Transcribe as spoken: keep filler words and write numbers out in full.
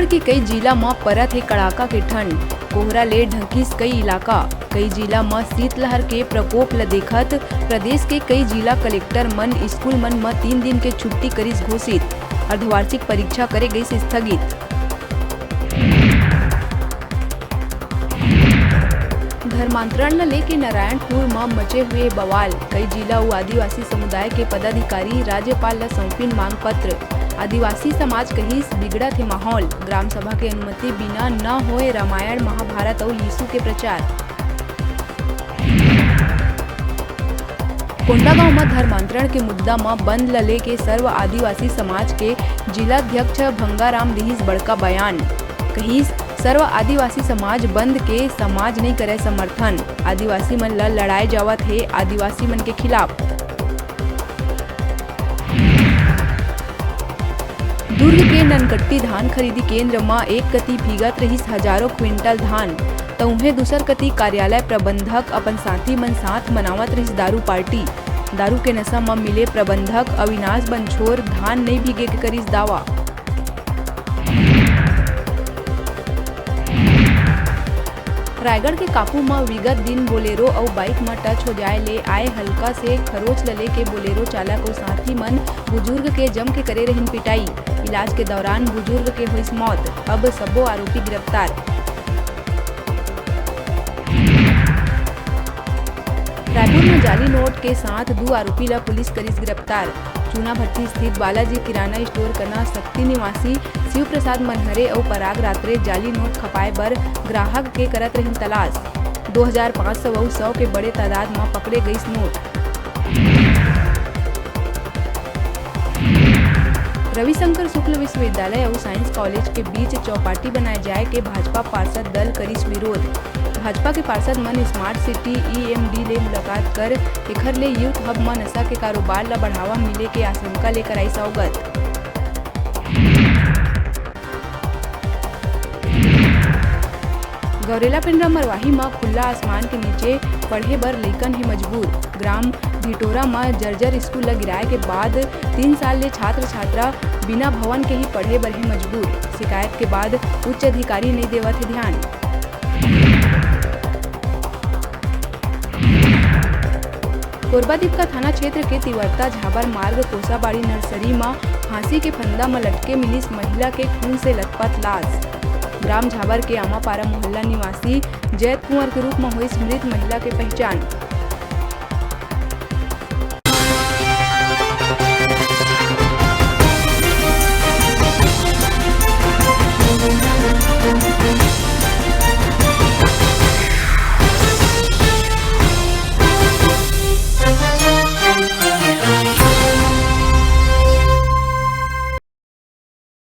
के कई जिला म परत हे कड़ाका के ठंड, कोहरा ले ढंकिस कई इलाका। कई जिला म शीतलहर के प्रकोप ल देखत प्रदेश के कई जिला कलेक्टर मन स्कूल मन म तीन दिन के छुट्टी करिस घोषित, अर्धवार्षिक परीक्षा करे गइस स्थगित। धर्मांतरण ल लेके नारायणपुर म मचे हुए बवाल, कई जिला अउ आदिवासी समुदाय के पदाधिकारी राज्यपाल ल सौंपिन मांग पत्र। आदिवासी समाज कहिस बिगड़त हे माहौल, ग्राम सभा के अनुमति बिना न होए रामायण, महाभारत अउ यीशु के प्रचार। कोंडागांव म धर्मांतरण के मुद्दा म बंद ल लेके सर्व आदिवासी समाज के जिलाध्यक्ष भंगाराम दिहिस बड़का बयान। कहिस, सर्व आदिवासी समाज बंद के समाज नइ करय समर्थन, आदिवासी मन ल लड़ाए जावत हे आदिवासी मन के खिलाफ। दुर्ग के ननकट्टी धान खरीदी केंद्र म एक कती भीगत रहिस हजारों क्विंटल धान, त उहें दूसर कती कार्यालय प्रबंधक अपन साथी मन साथ मनावत रहिस दारू पार्टी। दारू के नशा म मिले प्रबंधक अविनाश बंछोर धान नइ भीगे के करिस दावा। रायगढ़ के कापू म विगत दिन बोलेरो अउ बाइक म टच हो जाय ले आए हल्का से खरोच ल लेके बोलेरो चालक अउ साथी मन बुजुर्ग के जम के करे रहिन पिटाई। इलाज के दौरान बुजुर्ग के होइस मौत। अब सबो आरोपी गिरफ्तार। रायपुर म जाली नोट के साथ दू आरोपी ल पुलिस करिस गिरफ्तार। चूना भट्टी स्थित बालाजी किराना स्टोर कना सक्ती निवासी शिव प्रसाद मनहरे अउ पराग रात्रे जाली नोट खपाए बर ग्राहक के करत रहिन तलाश। दो हजार पाँच सौ अउ सौ के बड़े तादाद म पकड़े गइस नोट। रविशंकर शुक्ल विश्वविद्यालय अउ साइंस कॉलेज के बीच चौपाटी बनाए जाए के भाजपा पार्षद दल करिस विरोध। भाजपा के पार्षद मन स्मार्ट सिटी ईएमडी ले मुलाकात कर एखर ले यूथ हब म नशा के कारोबार ल बढ़ावा मिले के आशंका ले कराइस अवगत। गौरेला पेंड्रा मरवाही म खुल्ला आसमान के नीचे पढ़े बर लइकन हे मजबूर। ग्राम ढिटोरा म जर्जर स्कूल ल गिराए के बाद तीन साल ले छात्र छात्रा बिना भवन के ही पढ़े बर हे मजबूर। शिकायत के बाद उच्च अधिकारी नइ देवत हे ध्यान। कोरबा दीपका थाना क्षेत्र के तिवरता झाबर मार्ग कोसाबाड़ी नर्सरी म फांसी के फंदा म लटके मिलिस महिला के खून से लथपथ लाश। ग्राम झाबर के आमापारा मोहल्ला निवासी जैत कुंवर के रूप म होइस मृत महिला के पहचान।